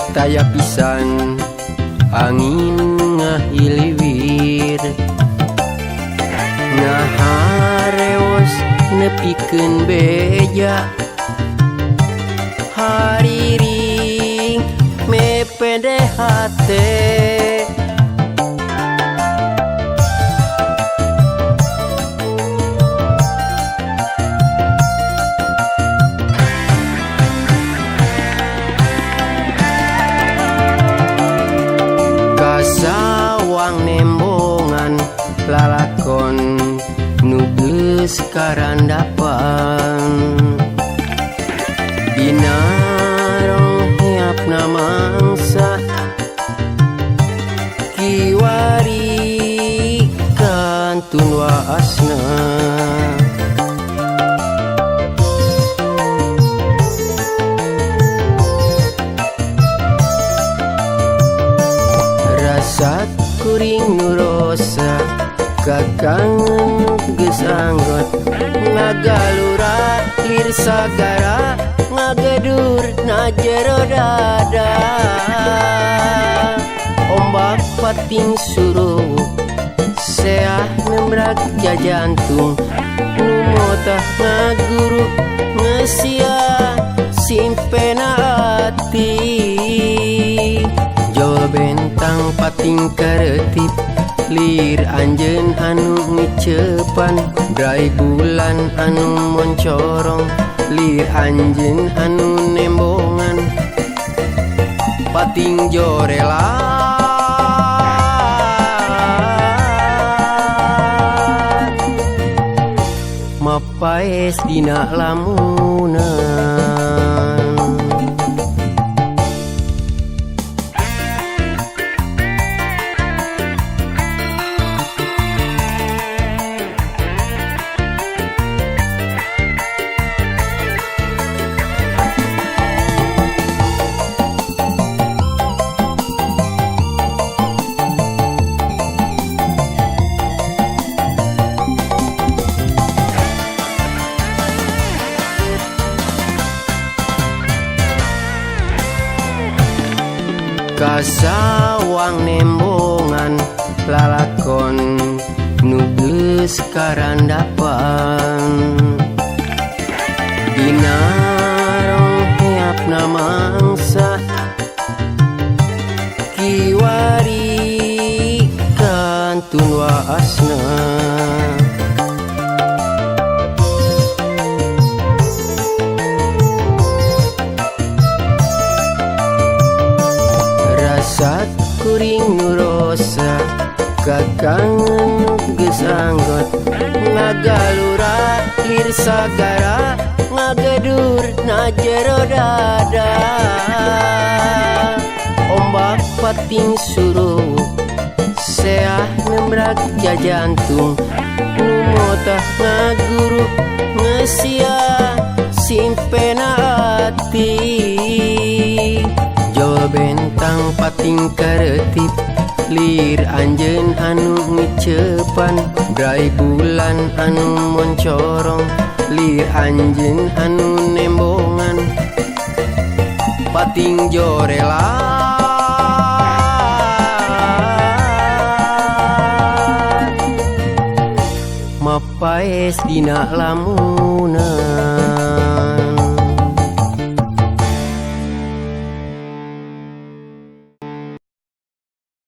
Taya pisan angin ngahiliwir ngaharewos nepikeun beja hariring mepende hate. Kasawang nembongan lalakon nu geus karandapan dina rongheapna mangsa kiwari kantun waasna. Rasa kuring nu rosa kakangen geus anggot ngagalurat lir sagara ngagedur na jero dada ombak pating suruh seah nembrak jajantung nu motah ngaguru ngesia simpena ati. Jol bentang pating karetip lir anjeun anu ngecepan brai bulan anu moncorong lir anjeun anu nembongan pating jorela mapaes dina lamunan. Kasawang nembongan lalakon nu geus karandapan dina rongheapna mangsa kiwari kantun waasna. Rasa kuring nu rosa kakangen geus anggot ngagalurat lir sagara ngagedur na jero dada ombak pating suruh seah nembrak jajantung nu motah ngaguru ngesia simpena ati. Jol bentang pating karetip lir anjeun anu ngecepan brai bulan anu moncorong lir anjeun anu nembongan pating jorela mapaes dina lamunan.